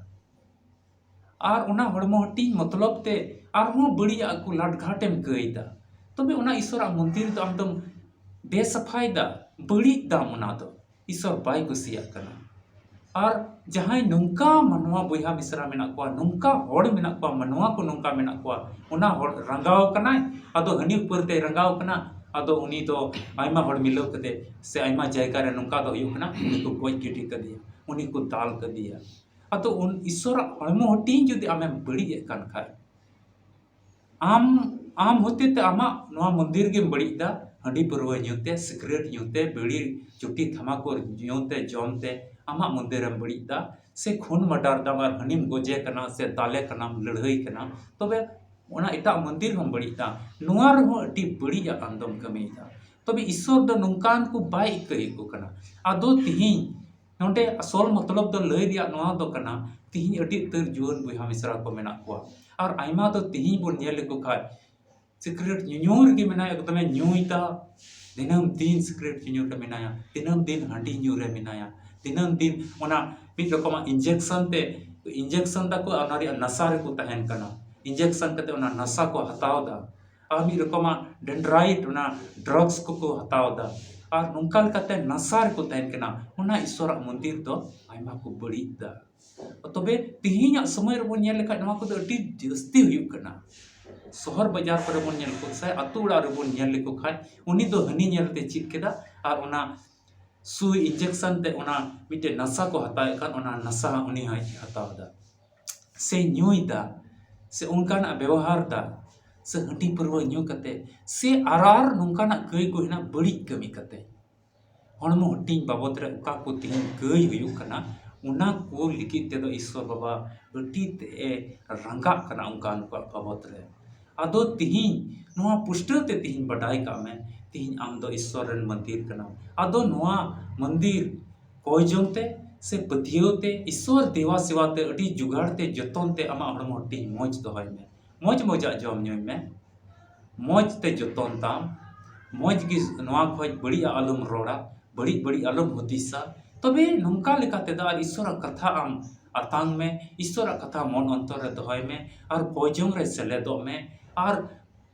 ᱟᱨ ᱚᱱᱟ ᱦᱚᱲᱢᱚ ᱦᱟᱹᱴᱤᱧ ᱢᱚᱛᱞᱚᱵ ᱛᱮ ᱟᱨᱦᱚᱸ ᱵᱟᱹᱲᱤᱡᱟᱜ ᱠᱚ ᱞᱟᱴᱜᱷᱟᱴ ᱮᱢ ᱠᱟᱹᱭ ᱫᱟ, ᱛᱚᱵᱮ ᱚᱱᱟ ᱤᱥᱥᱚᱨᱟᱜ ᱢᱚᱱᱫᱤᱨ ᱫᱚ ᱟᱢ ᱫᱚᱢ ᱵᱮᱥᱟᱯᱷᱟᱭ ᱫᱟ, ᱵᱟᱹᱲᱤᱡ ᱫᱟᱢ᱾ ᱚᱱᱟ ᱫᱚ ᱤᱥᱥᱚᱨ ᱵᱟᱭ ᱠᱩᱥᱤᱭᱟᱜ ᱠᱟᱱᱟ᱾ ᱟᱨ ᱡᱟᱦᱟᱸᱭ ᱱᱚᱝᱠᱟ ᱢᱟᱱᱣᱟ ᱵᱚᱭᱦᱟ ᱢᱤᱥᱨᱟ ᱢᱮᱱᱟᱜ ᱠᱚᱣᱟ, ᱱᱚᱝᱠᱟ ᱦᱚᱲ ᱢᱮᱱᱟᱜ ᱠᱚᱣᱟ, ᱢᱟᱱᱣᱟ ᱠᱚ ᱱᱚᱝᱠᱟ ᱢᱮᱱᱟᱜ ᱠᱚᱣᱟ, ᱚᱱᱟ ᱦᱚᱲ ᱨᱟᱸᱜᱟᱣ ᱠᱟᱱᱟᱭ, ᱟᱫᱚ ᱦᱟᱹᱱᱤ ᱩᱯᱟᱹᱨ ᱛᱮᱭ ᱨᱟᱸᱜᱟᱣ ᱠᱟᱱᱟ, ᱟᱫᱚ ᱩᱱᱤ ᱫᱚ ᱟᱭᱢᱟ ᱦᱚᱲ ᱢᱤᱞᱟᱹᱣ ᱠᱟᱛᱮ ᱥᱮ ᱟᱭᱢᱟ ᱡᱟᱭᱜᱟ ᱨᱮ ᱱᱚᱝᱠᱟ ᱫᱚ ᱦᱩᱭᱩᱜ ᱠᱟᱱᱟ, ᱩᱱᱤ ᱠᱚ ᱜᱚᱡ ᱜᱤᱰᱤ ᱠᱟᱫᱮᱭᱟ, ᱩᱱᱤ ᱠᱚ ᱫᱟᱞ ᱠᱟᱫᱮᱭᱟ᱾ ᱟᱫᱚ ᱩᱱ ᱤᱥᱥᱚᱨᱟᱜ ᱦᱚᱲᱢᱚ ᱦᱟᱹᱴᱤᱧ ᱡᱩᱫᱤ ᱟᱢᱮᱢ ᱵᱟᱹᱲᱤᱡ ᱮᱫ ᱠᱟᱱ ᱠᱷᱟᱡ, ᱟᱢ, ᱟᱢ ᱦᱚᱛᱮ ᱛᱮ ᱟᱢᱟᱜ ᱱᱚᱣᱟ ᱢᱚᱱᱫᱤᱨ ᱜᱮᱢ ᱵᱟᱹᱲᱤᱡ ᱫᱟ᱾ ᱦᱟᱺᱰᱤ ᱯᱟᱹᱨᱣᱟᱹ ᱧᱩ ᱛᱮ, ᱥᱤᱜᱨᱮᱴ ᱧᱩ ᱛᱮ, ᱵᱤᱲᱤ, ᱪᱩᱴᱤ, ᱛᱷᱟᱢᱟᱠᱩᱨ ᱧᱩ ᱛᱮ, ᱡᱚᱢ ᱛᱮ ᱟᱢᱟᱜ ᱢᱚᱱᱫᱤᱨ ᱮᱢ ᱵᱟᱹᱲᱤᱡ ᱫᱟ, ᱥᱮ ᱠᱷᱩᱱ ᱢᱟᱰᱟᱨ ᱫᱟᱢ ᱟᱨ ᱦᱟᱹᱱᱤᱢ ᱜᱚᱡᱮ ᱠᱟᱱᱟ, ᱥᱮ ᱫᱟᱞᱮ ᱠᱟᱱᱟᱢ, ᱞᱟᱹᱲᱦᱟᱹᱭ ᱠᱟᱱᱟᱢ, ᱛᱚᱵᱮ ᱚᱱᱟ ᱮᱴᱟᱜ ᱢᱚᱱᱫᱤᱨ ᱦᱚᱸᱢ ᱵᱟᱹᱲᱤᱡ ᱫᱟ᱾ ᱱᱚᱣᱟ ᱨᱮᱦᱚᱸ ᱟᱹᱰᱤ ᱵᱟᱹᱲᱤᱡᱟᱜ ᱟᱢ ᱫᱚᱢ ᱠᱟᱹᱢᱤᱭᱮᱫᱟ᱾ ᱛᱚᱵᱮ ᱤᱥᱥᱚᱨ ᱫᱚ ᱱᱚᱝᱠᱟᱱ ᱠᱚ ᱵᱟᱭ ᱤᱠᱟᱹᱭᱮᱫ ᱠᱚ ᱠᱟᱱᱟ᱾ ᱟᱫᱚ ᱛᱤᱦᱤᱧ ᱱᱚᱰᱮ ᱟᱥᱚᱞ ᱢᱚᱛᱞᱚᱵ ᱫᱚ ᱞᱟᱹᱭ ᱨᱮᱭᱟᱜ ᱱᱚᱣᱟ ᱫᱚ ᱠᱟᱱᱟ, ᱛᱤᱦᱤᱧ ᱟᱹᱰᱤ ᱩᱛᱟᱹᱨ ᱡᱩᱣᱟᱹᱱ ᱵᱚᱭᱦᱟ ᱢᱤᱥᱨᱟ ᱠᱚ ᱢᱮᱱᱟᱜ ᱠᱚᱣᱟ, ᱟᱨ ᱟᱭᱢᱟ ᱫᱚ ᱛᱤᱦᱤᱧ ᱵᱚᱱ ᱧᱮᱞ ᱞᱮᱠᱚ ᱠᱷᱟᱡ ᱥᱤᱜᱨᱮᱴ ᱧᱩᱧᱩ ᱨᱮᱜᱮ ᱢᱮᱱᱟᱭᱟ, ᱮᱠᱫᱚᱢᱮ ᱧᱩᱭᱫᱟ, ᱫᱤᱱᱟᱹᱢ ᱫᱤᱱ ᱥᱤᱜᱨᱮᱴ ᱧᱩᱧᱩ ᱨᱮ ᱢᱮᱱᱟᱭᱟ, ᱫᱤᱱᱟᱹᱢ ᱫᱤᱱ ᱦᱟᱺᱰᱤ ᱧᱩ ᱨᱮ ᱢᱮᱱᱟᱭᱟ, ᱫᱤᱱᱟᱹᱢ ᱫᱤᱱ ᱚᱱᱟ ᱢᱤᱫ ᱨᱚᱠᱚᱢᱟᱜ ᱤᱧᱡᱮᱠᱥᱚᱱ ᱛᱮ, ᱤᱧᱡᱮᱠᱥᱚᱱ ᱫᱟᱠᱚ ᱟᱨ ᱚᱱᱟ ᱨᱮᱭᱟᱜ ᱱᱟᱥᱟ ᱨᱮᱠᱚ ᱛᱟᱦᱮᱱ ᱠᱟᱱᱟ, ᱤᱧᱡᱮᱠᱥᱚᱱ ᱠᱟᱛᱮ ᱚᱱᱟ ᱱᱟᱥᱟ ᱠᱚ ᱦᱟᱛᱟᱣ ᱫᱟ, ᱟᱨ ᱢᱤᱫ ᱨᱚᱠᱚᱢᱟᱜ ᱰᱮᱱᱰᱨᱟᱭᱤᱴ, ᱚᱱᱟ ᱰᱨᱟᱜᱽᱥ ᱠᱚᱠᱚ ᱦᱟᱛᱟᱣ ᱫᱟ, ᱟᱨ ᱱᱚᱝᱠᱟ ᱞᱮᱠᱟᱛᱮ ᱱᱟᱥᱟ ᱨᱮᱠᱚ ᱛᱟᱦᱮᱱ ᱠᱟᱱᱟ᱾ ᱚᱱᱟ ᱤᱥᱥᱚᱨᱟᱜ ᱢᱚᱱᱫᱤᱨ ᱫᱚ ᱟᱭᱢᱟ ᱠᱚ ᱵᱟᱹᱲᱤᱡ ᱫᱟ᱾ ᱛᱚᱵᱮ ᱛᱤᱦᱤᱧᱟᱜ ᱥᱚᱢᱚᱭ ᱨᱮᱵᱚᱱ ᱧᱮᱞ ᱞᱮᱠᱷᱟᱡ ᱱᱚᱣᱟ ᱠᱚᱫᱚ ᱟᱹᱰᱤ ᱡᱟᱹᱥᱛᱤ ᱦᱩᱭᱩᱜ ᱠᱟᱱᱟ᱾ ᱥᱚᱦᱚᱨ ᱵᱟᱡᱟᱨ ᱠᱚᱨᱮ ᱵᱚᱱ ᱧᱮᱞ ᱠᱚ ᱥᱮ ᱟᱹᱛᱩ ᱚᱲᱟᱜ ᱨᱮᱵᱚᱱ ᱧᱮᱞ ᱞᱮᱠᱚ ᱠᱷᱟᱡ, ᱩᱱᱤ ᱫᱚ ᱦᱟᱹᱱᱤ ᱧᱮᱞᱛᱮ ᱪᱮᱫ ᱠᱮᱫᱟ, ᱟᱨ ᱚᱱᱟ ᱥᱩᱭ ᱤᱧᱡᱮᱠᱥᱚᱱ ᱛᱮ ᱚᱱᱟ ᱢᱤᱫᱴᱮᱱ ᱱᱟᱥᱟ ᱠᱚ ᱦᱟᱛᱟᱣᱮᱫ ᱠᱟᱱ, ᱚᱱᱟ ᱱᱟᱥᱟ ᱦᱚᱸ ᱩᱱᱤ ᱦᱚᱸᱭ ᱦᱟᱛᱟᱣ ᱮᱫᱟ, ᱥᱮ ᱧᱩᱭ ᱫᱟ, ᱥᱮ ᱚᱱᱠᱟᱱᱟᱜ ᱵᱮᱵᱚᱦᱟᱨ ᱫᱟ᱾ ᱥᱮ ᱦᱟᱺᱰᱤ ᱯᱟᱹᱨᱣᱟᱹ ᱧᱩ ᱠᱟᱛᱮ, ᱥᱮ ᱟᱨᱟᱨ ᱱᱚᱝᱠᱟᱱᱟᱜ ᱠᱟᱹᱭ ᱠᱚ ᱦᱮᱱᱟᱜ ᱵᱟᱹᱲᱤᱡ ᱠᱟᱹᱢᱤ ᱠᱟᱛᱮ, ᱦᱚᱲᱢᱚ ᱦᱟᱹᱴᱤᱧ ᱵᱟᱵᱚᱫ ᱨᱮ ᱚᱠᱟ ᱠᱚ ᱛᱮᱦᱮᱧ ᱠᱟᱹᱭ ᱦᱩᱭᱩᱜ ᱠᱟᱱᱟ, ᱚᱱᱟ ᱠᱚ ᱞᱟᱹᱜᱤᱫ ᱛᱮᱫᱚ ᱤᱥᱥᱚᱨ ᱵᱟᱵᱟ ᱟᱹᱰᱤ ᱛᱮᱫ ᱮ ᱨᱟᱸᱜᱟᱜ ᱠᱟᱱᱟ ᱚᱱᱠᱟᱱ ᱠᱚᱣᱟᱜ ᱵᱟᱵᱚᱫ ᱨᱮ᱾ ᱟᱫᱚ ᱛᱤᱦᱤᱧ ᱱᱚᱣᱟ ᱯᱩᱥᱴᱟᱹᱣ ᱛᱮ ᱛᱤᱦᱤᱧ ᱵᱟᱰᱟᱭ ᱠᱟᱜ ᱢᱮ, ᱛᱤᱦᱤᱧ ᱟᱢ ᱫᱚ ᱤᱥᱥᱚᱨ ᱨᱮᱱ ᱢᱚᱱᱫᱤᱨ ᱠᱟᱱᱟᱢ᱾ ᱟᱫᱚ ᱱᱚᱣᱟ ᱢᱚᱱᱫᱤᱨ ᱠᱚᱭ ᱡᱚᱝ ᱛᱮ ᱥᱮ ᱯᱟᱹᱛᱭᱟᱹᱣ ᱛᱮ, ᱤᱥᱥᱚᱨ ᱫᱮᱣᱟ ᱥᱮᱣᱟ ᱛᱮ ᱟᱹᱰᱤ ᱡᱩᱜᱟᱲ ᱛᱮ ᱡᱚᱛᱚᱱ ᱛᱮ ᱟᱢᱟᱜ ᱦᱚᱲᱢᱚ ᱦᱟᱹᱴᱤᱧ ᱢᱚᱡᱽ ᱫᱚᱦᱚᱭ ᱢᱮ᱾ ᱢᱚᱡᱽ ᱢᱚᱡᱟᱜ ᱡᱚᱢ ᱧᱩᱭ ᱢᱮ, ᱢᱚᱡᱽ ᱛᱮ ᱡᱚᱛᱚᱱ ᱛᱟᱢ, ᱢᱚᱡᱽ ᱜᱮ ᱱᱚᱣᱟ ᱠᱷᱚᱡ ᱵᱟᱹᱲᱤᱡᱟᱜ ᱟᱞᱚᱢ ᱨᱚᱲᱟ, ᱵᱟᱹᱲᱤᱡ ᱵᱟᱹᱲᱤᱡ ᱟᱞᱚᱢ ᱦᱩᱫᱤᱥᱟ᱾ ᱛᱚᱵᱮ ᱱᱚᱝᱠᱟ ᱞᱮᱠᱟ ᱛᱮᱫᱚ ᱟᱨ ᱤᱥᱥᱚᱨᱟᱜ ᱠᱟᱛᱷᱟ ᱟᱢ ᱟᱛᱟᱝ ᱢᱮ, ᱤᱥᱥᱚᱨᱟᱜ ᱠᱟᱛᱷᱟ ᱢᱚᱱ ᱚᱱᱛᱚᱨ ᱨᱮ ᱫᱚᱦᱚᱭ ᱢᱮ, ᱟᱨ ᱠᱚᱭ ᱡᱚᱝ ᱨᱮ ᱥᱮᱞᱮᱫᱚᱜ ᱢᱮ, ᱟᱨ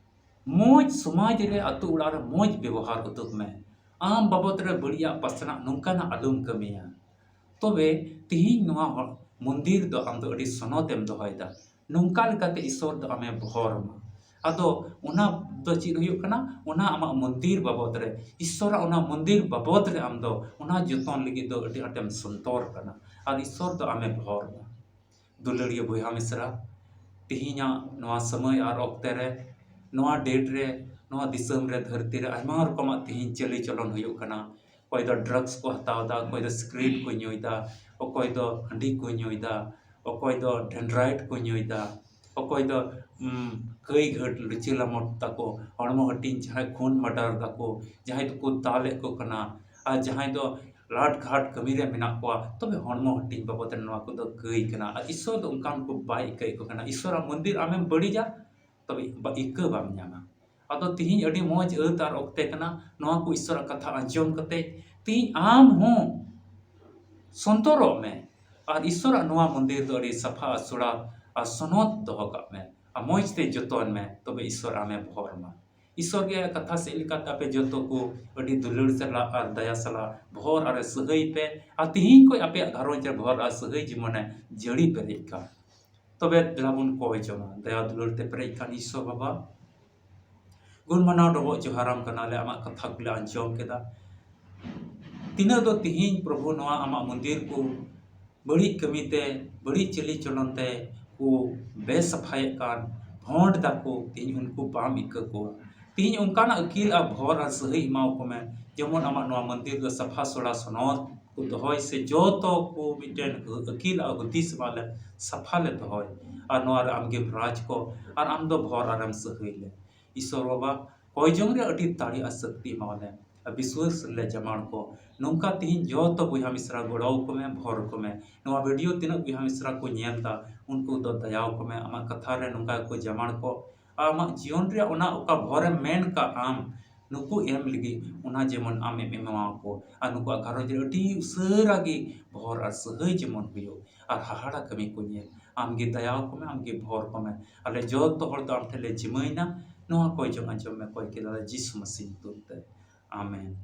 ᱢᱚᱡᱽ ᱥᱚᱢᱟᱡᱽ ᱨᱮ, ᱟᱹᱛᱩ ᱚᱲᱟᱜ ᱨᱮ ᱢᱚᱡᱽ ᱵᱮᱵᱚᱦᱟᱨ ᱩᱫᱩᱜ ᱢᱮ᱾ ᱟᱢ ᱵᱟᱵᱚᱫ ᱨᱮ ᱵᱟᱹᱲᱤᱡᱟᱜ ᱯᱟᱥᱱᱟᱜ ᱱᱚᱝᱠᱟᱱᱟᱜ ᱟᱞᱚᱢ ᱠᱟᱹᱢᱤᱭᱟ᱾ ᱛᱚᱵᱮ ᱛᱤᱦᱤᱧ ᱱᱚᱣᱟ ᱦᱚᱲ-, ᱢᱚᱱᱫᱤᱨ ᱫᱚ ᱟᱢ ᱫᱚ ᱟᱹᱰᱤ ᱥᱚᱱᱚᱛ ᱮᱢ ᱫᱚᱦᱚᱭᱮᱫᱟ᱾ ᱱᱚᱝᱠᱟ ᱞᱮᱠᱟᱛᱮ ᱤᱥᱥᱚᱨ ᱫᱚ ᱟᱢᱮ ᱵᱚᱦᱚᱨ ᱟᱢᱟ᱾ ᱟᱫᱚ ᱚᱱᱟ ᱫᱚ ᱪᱮᱫ ᱦᱩᱭᱩᱜ ᱠᱟᱱᱟ? ᱚᱱᱟ ᱟᱢᱟᱜ ᱢᱚᱱᱫᱤᱨ ᱵᱟᱵᱚᱫ ᱨᱮ, ᱤᱥᱥᱚᱨᱟᱜ ᱚᱱᱟ ᱢᱚᱱᱫᱤᱨ ᱵᱟᱵᱚᱫ ᱨᱮ ᱟᱢ ᱫᱚ ᱚᱱᱟ ᱡᱚᱛᱚᱱ ᱞᱟᱹᱜᱤᱫ ᱫᱚ ᱟᱹᱰᱤ ᱟᱸᱴᱮᱢ ᱥᱚᱱᱛᱚᱨ ᱠᱟᱱᱟ᱾ ᱟᱨ ᱤᱥᱥᱚᱨ ᱫᱚ ᱟᱢᱮ ᱵᱚᱦᱚᱨ ᱟᱢᱟ᱾ ᱫᱩᱞᱟᱹᱲᱤᱭᱟᱹ ᱵᱚᱭᱦᱟ ᱢᱤᱥᱨᱟ, ᱛᱮᱦᱮᱧᱟᱜ ᱱᱚᱣᱟ ᱥᱚᱢᱚᱭ ᱟᱨ ᱚᱠᱛᱮ ᱨᱮ, ᱱᱚᱣᱟ date ᱨᱮ, ᱱᱚᱣᱟ ᱫᱤᱥᱚᱢ ᱨᱮ, ᱫᱷᱟᱹᱨᱛᱤ ᱨᱮ ᱟᱭᱢᱟ ᱨᱚᱠᱚᱢᱟᱜ ᱛᱮᱦᱮᱧ ᱪᱟᱹᱞᱤ ᱪᱚᱞᱚᱱ ᱦᱩᱭᱩᱜ ᱠᱟᱱᱟ᱾ ᱚᱠᱚᱭ ᱫᱚ drugs ᱠᱚ ᱦᱟᱛᱟᱣ ᱮᱫᱟ, ᱚᱠᱚᱭ ᱫᱚ ᱥᱤᱠᱨᱮᱴ ᱠᱚ ᱧᱩᱭᱮᱫᱟ, ᱚᱠᱚᱭ ᱫᱚ ᱦᱟᱺᱰᱤ ᱠᱚ ᱧᱩᱭᱮᱫᱟ, ᱚᱠᱚᱭ ᱫᱚ ᱰᱮᱱᱰᱨᱟᱭᱤᱴ ᱠᱚ ᱧᱩᱭᱮᱫᱟ, ᱚᱠᱚᱭ ᱫᱚ, ᱩᱢ, ᱠᱟᱹᱭ ᱜᱷᱟᱹᱴ ᱞᱩᱪᱤ ᱞᱟᱢᱚᱴ ᱛᱟᱠᱚ, ᱦᱚᱲᱢᱚ ᱦᱟᱹᱴᱤᱧ ᱡᱟᱦᱟᱸᱭ ᱠᱷᱩᱱ murder ᱫᱟᱠᱚ, ᱡᱟᱦᱟᱸᱭ ᱫᱚᱠᱚ ᱫᱟᱞᱮᱫ ᱠᱚ ᱠᱟᱱᱟ, ᱟᱨ ᱡᱟᱦᱟᱸᱭ ᱫᱚ ᱞᱟᱴ ᱜᱷᱟᱴ ᱠᱟᱹᱢᱤ ᱨᱮ ᱢᱮᱱᱟᱜ ᱠᱚᱣᱟ, ᱛᱚᱵᱮ ᱦᱚᱲᱢᱚ ᱦᱟᱹᱴᱤᱧ ᱵᱟᱵᱚᱫ ᱨᱮ ᱱᱚᱣᱟ ᱠᱚᱫᱚ ᱠᱟᱹᱭ ᱠᱟᱱᱟ᱾ ᱟᱨ ᱤᱥᱥᱚᱨ ᱫᱚ ᱚᱱᱠᱟᱱ ᱠᱚ ᱵᱟᱭ ᱤᱠᱟᱹᱭᱮᱫ ᱠᱚ ᱠᱟᱱᱟ᱾ ᱤᱥᱥᱚᱨᱟᱜ ᱢᱚᱱᱫᱤᱨ ᱟᱢᱮᱢ ᱵᱟᱹᱲᱤᱡᱟ, ᱛᱚᱵᱮ ᱵᱟ-, ᱤᱠᱟᱹ ᱵᱟᱢ ᱧᱟᱢᱟ᱾ ᱟᱫᱚ ᱛᱤᱦᱤᱧ ᱟᱹᱰᱤ ᱢᱚᱡᱽ ᱟᱹᱛ ᱟᱨ ᱚᱠᱛᱮ ᱠᱟᱱᱟ, ᱱᱚᱣᱟ ᱠᱚ ᱤᱥᱥᱚᱨᱟᱜ ᱠᱟᱛᱷᱟ ᱟᱸᱡᱚᱢ ᱠᱟᱛᱮ ᱛᱤᱦᱤᱧ ᱟᱢ ᱦᱚᱸ ᱥᱚᱱᱛᱚᱨᱚᱜ ᱢᱮ᱾ ᱟᱨ ᱤᱥᱥᱚᱨᱟᱜ ᱱᱚᱣᱟ ᱢᱚᱱᱫᱤᱨ ᱫᱚ ᱟᱹᱰᱤ ᱥᱟᱯᱷᱟ ᱟᱨ ᱥᱩᱲᱟ ᱟᱨ ᱥᱚᱱᱚᱛ ᱫᱚᱦᱚ ᱠᱟᱜ ᱢᱮ᱾ ᱟᱨ ᱢᱚᱡᱽ ᱛᱮ ᱡᱚᱛᱚᱱ ᱢᱮ, ᱛᱚᱵᱮ ᱤᱥᱥᱚᱨ ᱟᱢᱮ ᱵᱚᱦᱚᱨ ᱟᱢᱟ᱾ ᱤᱥᱥᱚᱨ ᱜᱮ ᱠᱟᱛᱷᱟ ᱥᱮᱫ ᱞᱮᱠᱟᱛᱮ ᱟᱯᱮ ᱡᱚᱛᱚ ᱠᱚ ᱟᱹᱰᱤ ᱫᱩᱞᱟᱹᱲ ᱥᱟᱞᱟᱜ ᱟᱨ ᱫᱟᱭᱟ ᱥᱟᱞᱟᱜ ᱵᱚᱦᱚᱨ ᱟᱨᱮ ᱥᱟᱹᱦᱟᱹᱭ ᱯᱮ᱾ ᱟᱨ ᱛᱤᱦᱤᱧ ᱠᱷᱚᱱ ᱟᱯᱮᱭᱟᱜ ᱜᱷᱟᱨᱚᱸᱡᱽ ᱨᱮ ᱵᱚᱦᱚᱨ ᱟᱨ ᱥᱟᱹᱦᱟᱹᱭ ᱡᱤᱵᱚᱱᱮ ᱡᱟᱹᱲᱤ ᱯᱮᱨᱮᱡ ᱠᱟᱜ᱾ ᱛᱚᱵᱮ ᱫᱮᱞᱟ ᱵᱚᱱ ᱠᱚᱭ ᱡᱚᱝᱟ, ᱫᱟᱭᱟ ᱫᱩᱞᱟᱹᱲ ᱛᱮ ᱯᱮᱨᱮᱡ ᱠᱟᱱ ᱤᱥᱥᱚᱨ ᱵᱟᱵᱟ, ᱜᱩᱱ ᱢᱟᱱᱟᱣ ᱰᱚᱵᱚᱜ ᱡᱚᱦᱟᱨᱟᱢ ᱠᱟᱱᱟᱞᱮ, ᱟᱢᱟᱜ ᱠᱟᱛᱷᱟ ᱠᱚᱞᱮ ᱟᱸᱡᱚᱢ ᱠᱮᱫᱟ᱾ ᱛᱤᱱᱟᱹᱜ ᱫᱚ ᱛᱤᱦᱤᱧ ᱯᱨᱚᱵᱷᱩ ᱱᱚᱣᱟ ᱟᱢᱟᱜ ᱢᱚᱱᱫᱤᱨ ᱠᱚ ᱵᱟᱹᱲᱤᱡ ᱠᱟᱹᱢᱤ ᱛᱮ, ᱵᱟᱹᱲᱤᱡ ᱪᱟᱹᱞᱤ ᱪᱚᱞᱚᱱ ᱛᱮ ᱠᱚ ᱵᱮᱥᱟᱯᱷᱟᱭᱮᱫ ᱠᱟᱱ, ᱦᱚᱸᱰ ᱫᱟᱠᱚ, ᱛᱮᱦᱮᱧ ᱩᱱᱠᱩ ᱵᱟᱢ ᱤᱠᱟᱹ ᱠᱚᱣᱟ᱾ ᱛᱮᱦᱮᱧ ᱚᱱᱠᱟᱱᱟᱜ ᱟᱹᱠᱤᱞ ᱟᱨ ᱵᱷᱚᱨ ᱟᱨ ᱥᱟᱹᱦᱟᱹᱭ ᱮᱢᱟᱣ ᱠᱚ ᱢᱮ, ᱡᱮᱢᱚᱱ ᱟᱢᱟᱜ ᱱᱚᱣᱟ ᱢᱚᱱᱫᱤᱨ ᱫᱚ ᱥᱟᱯᱷᱟ ᱥᱚᱲᱟ ᱥᱚᱱᱚᱛ ᱠᱚ ᱫᱚᱦᱚᱭ, ᱥᱮ ᱡᱚᱛᱚ ᱠᱚ ᱢᱤᱫᱴᱮᱱ ᱟᱹᱠᱤᱞ ᱟᱨ ᱦᱩᱫᱤᱥ ᱮᱢᱟ ᱞᱮ, ᱥᱟᱯᱷᱟ ᱞᱮ ᱫᱚᱦᱚᱭ᱾ ᱟᱨ ᱱᱚᱣᱟ ᱨᱮ ᱟᱢᱜᱮᱢ ᱨᱟᱡᱽ ᱠᱚ, ᱟᱨ ᱟᱢ ᱫᱚ ᱵᱷᱚᱨ ᱟᱨᱮᱢ ᱥᱟᱹᱦᱟᱹᱭ ᱞᱮ᱾ ᱤᱥᱚᱨ ᱵᱟᱵᱟ, ᱠᱚᱭ ᱡᱚᱝ ᱨᱮ ᱟᱹᱰᱤ ᱫᱟᱲᱮ ᱟᱨ ᱥᱟᱹᱠᱛᱤ ᱮᱢᱟᱣ ᱞᱮ᱾ ᱟᱨ ᱵᱤᱥᱣᱟᱹᱥ ᱞᱮ ᱡᱟᱢᱟᱲ ᱠᱚ᱾ ᱱᱚᱝᱠᱟ ᱛᱮᱦᱮᱧ ᱡᱚᱛᱚ ᱵᱚᱭᱦᱟ ᱢᱤᱥᱨᱟ ᱜᱚᱲᱚ ᱟᱠᱚ ᱢᱮ, ᱵᱷᱚᱨ ᱠᱚ ᱢᱮ᱾ ᱱᱚᱣᱟ ᱵᱷᱤᱰᱤᱭᱳ ᱛᱤᱱᱟᱹᱜ ᱵᱚᱭᱦᱟ ᱢᱤᱥᱨᱟ ᱠᱚ ᱧᱮᱞ ᱮᱫᱟ, ᱩᱱᱠᱩ ᱫᱚ ᱫᱟᱭᱟ ᱟᱠᱚ ᱢᱮ, ᱟᱢᱟᱜ ᱠᱟᱛᱷᱟ ᱨᱮ ᱱᱚᱝᱠᱟ ᱜᱮᱠᱚ ᱡᱟᱢᱟᱲ ᱠᱚ᱾ ᱟᱢᱟᱜ ᱡᱤᱭᱚᱱ ᱨᱮᱭᱟᱜ ᱚᱱᱟ ᱚᱠᱟ ᱵᱷᱚᱨᱮᱢ ᱢᱮᱱ ᱠᱟᱜ ᱟᱢ, ᱱᱩᱠᱩ ᱮᱢ ᱞᱟᱹᱜᱤᱫ, ᱚᱱᱟ ᱡᱮᱢᱚᱱ ᱟᱢᱮᱢ ᱮᱢᱟᱣᱟ ᱠᱚ᱾ ᱟᱨ ᱱᱩᱠᱩᱣᱟᱜ ᱜᱷᱟᱨᱚᱸᱡᱽ ᱨᱮ ᱟᱹᱰᱤ ᱩᱥᱟᱹᱨᱟ ᱜᱮ ᱵᱷᱚᱨ ᱟᱨ ᱥᱟᱹᱦᱟᱹᱭ ᱡᱮᱢᱚᱱ ᱦᱩᱭᱩᱜ, ᱟᱨ ᱦᱟᱦᱟᱲᱟ ᱠᱟᱹᱢᱤ ᱠᱚ ᱧᱮᱞ᱾ ᱟᱢᱜᱮ ᱫᱟᱭᱟ ᱟᱠᱚ ᱢᱮ, ᱟᱢᱜᱮ ᱵᱷᱚᱨ ᱠᱚ ᱢᱮ᱾ ᱟᱞᱮ ᱡᱚᱛᱚ ᱦᱚᱲ ᱫᱚ ᱟᱢ ᱴᱷᱮᱱ ᱞᱮ ᱡᱤᱢᱟᱹᱭᱮᱱᱟ᱾ ᱱᱚᱣᱟ ᱠᱚᱭ ᱡᱚᱝ ᱟᱸᱡᱚᱢ ᱢᱮ, ᱠᱚᱭ ᱠᱮᱫᱟ ᱞᱮ ᱡᱤᱥᱩ ᱢᱟᱹᱥᱤ ᱧᱩᱛᱩᱢ ᱛᱮ᱾ ᱟᱢᱮᱱ᱾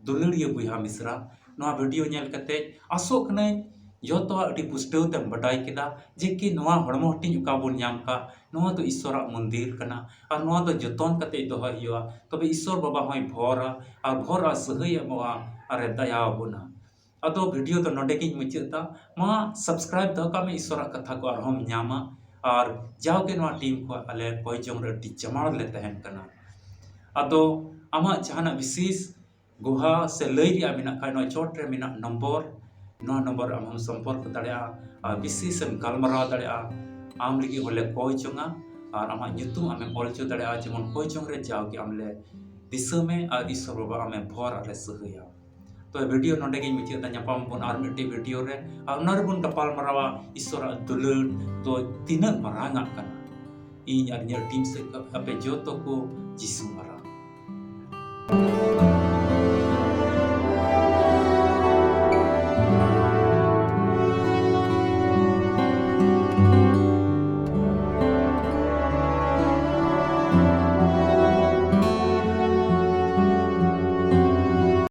ᱫᱩᱞᱟᱹᱲᱤᱭᱟᱹ ᱵᱚᱭᱦᱟ ᱢᱤᱥᱨᱟ, ᱱᱚᱣᱟ ᱵᱷᱤᱰᱤᱭᱳ ᱧᱮᱞ ᱠᱟᱛᱮ ᱟᱥᱚᱜ ᱠᱟᱹᱱᱟᱹᱧ ᱡᱚᱛᱚᱣᱟᱜ ᱟᱹᱰᱤ ᱯᱩᱥᱴᱟᱹᱣ ᱛᱮᱢ ᱵᱟᱰᱟᱭ ᱠᱮᱫᱟ, ᱡᱮ ᱠᱤ ᱱᱚᱣᱟ ᱦᱚᱲᱢᱚ ᱦᱟᱹᱴᱤᱧ ᱚᱠᱟ ᱵᱚᱱ ᱧᱟᱢ ᱠᱟᱜ, ᱱᱚᱣᱟ ᱫᱚ ᱤᱥᱚᱨᱟᱜ ᱢᱚᱱᱫᱤᱨ ᱠᱟᱱᱟ᱾ ᱟᱨ ᱱᱚᱣᱟ ᱫᱚ ᱡᱚᱛᱚᱱ ᱠᱟᱛᱮ ᱫᱚᱦᱚᱭ ᱦᱩᱭᱩᱜᱼᱟ, ᱛᱚᱵᱮ ᱤᱥᱚᱨ ᱵᱟᱵᱟ ᱦᱚᱸᱭ ᱵᱷᱚᱨᱟ, ᱟᱨ ᱵᱷᱚᱨ ᱟᱨ ᱥᱟᱹᱦᱟᱹᱭ ᱮᱢᱚᱜᱼᱟ, ᱟᱨᱮ ᱫᱟᱭᱟ ᱟᱵᱚᱱᱟ᱾ ᱟᱫᱚ ᱵᱷᱤᱰᱤᱭᱳ ᱫᱚ ᱱᱚᱰᱮ ᱜᱤᱧ ᱢᱩᱪᱟᱹᱫ ᱮᱫᱟ᱾ ᱢᱟ subscribe ᱫᱚᱦᱚ ᱠᱟᱜ ᱢᱮ, ᱤᱥᱚᱨᱟᱜ ᱠᱟᱛᱷᱟ ᱠᱚ ᱟᱨᱦᱚᱸᱢ ᱧᱟᱢᱟ᱾ ᱟᱨ ᱡᱟᱣᱜᱮ ᱱᱚᱣᱟ ᱴᱤᱢ ᱠᱚ ᱟᱞᱮ ᱠᱚᱭ ᱡᱚᱝ ᱨᱮ ᱟᱹᱰᱤ ᱡᱟᱢᱟᱲ ᱞᱮ ᱛᱟᱦᱮᱱ ᱠᱟᱱᱟ᱾ ᱟᱫᱚ ᱟᱢᱟᱜ ᱡᱟᱦᱟᱱᱟᱜ ᱵᱤᱥᱮᱥ ᱜᱚᱦᱟ ᱥᱮ ᱞᱟᱹᱭ ᱨᱮᱭᱟᱜ ᱢᱮᱱᱟᱜ ᱠᱷᱟᱱ, ᱱᱚᱣᱟ ᱪᱚᱴ ᱨᱮ ᱢᱮᱱᱟᱜ ᱱᱚᱢᱵᱚᱨ, ᱱᱚᱣᱟ ᱱᱚᱢᱵᱚᱨ ᱨᱮ ᱟᱢ ᱦᱚᱸᱢ ᱥᱚᱢᱯᱚᱨᱠ ᱫᱟᱲᱮᱭᱟᱜᱼᱟ᱾ ᱟᱨ ᱵᱤᱥᱮᱥ ᱮᱢ ᱜᱟᱞᱢᱟᱨᱟᱣ ᱫᱟᱲᱮᱭᱟᱜᱼᱟ᱾ ᱟᱢ ᱞᱟᱹᱜᱤᱫ ᱦᱚᱸᱞᱮ ᱠᱚᱭ ᱡᱚᱝᱟ, ᱟᱨ ᱟᱢᱟᱜ ᱧᱩᱛᱩᱢ ᱟᱢᱮᱢ ᱚᱞ ᱦᱚᱪᱚ ᱫᱟᱲᱮᱭᱟᱜᱼᱟ᱾ ᱡᱮᱢᱚᱱ ᱠᱚᱭ ᱡᱚᱝ ᱨᱮ ᱡᱟᱣᱜᱮ ᱟᱢ ᱞᱮ ᱫᱤᱥᱟᱹ ᱢᱮ ᱟᱨ ᱤᱥᱚᱨ ᱵᱟᱵᱟ ᱟᱢᱮ ᱵᱷᱚᱨ ᱟᱨᱮ ᱥᱟᱹᱦᱟᱹᱭᱟ᱾ ᱛᱚ ᱵᱷᱤᱰᱤᱭᱳ ᱱᱚᱰᱮ ᱜᱤᱧ ᱢᱩᱪᱟᱹᱫ ᱮᱫᱟ᱾ ᱧᱟᱯᱟᱢ ᱟᱵᱚᱱ ᱟᱨ ᱢᱤᱫᱴᱤᱡ ᱵᱷᱤᱰᱤᱭᱳ ᱨᱮ, ᱟᱨ ᱚᱱᱟ ᱨᱮᱵᱚᱱ ᱜᱟᱯᱟᱞ ᱢᱟᱨᱟᱣᱟ ᱤᱥᱚᱨᱟᱜ ᱫᱩᱞᱟᱹᱲ ᱫᱚ ᱛᱤᱱᱟᱹᱜ ᱢᱟᱨᱟᱝ ᱟᱜ ᱠᱟᱱᱟ᱾ ᱤᱧ ᱟᱨ ᱤᱧᱟᱹᱜ ᱴᱤᱢ ᱥᱮᱫ ᱠᱷᱚᱱ ᱟᱯᱮ ᱡᱚᱛᱚ ᱠᱚ ᱡᱤᱥᱩ ᱢᱟᱨᱟᱝ᱾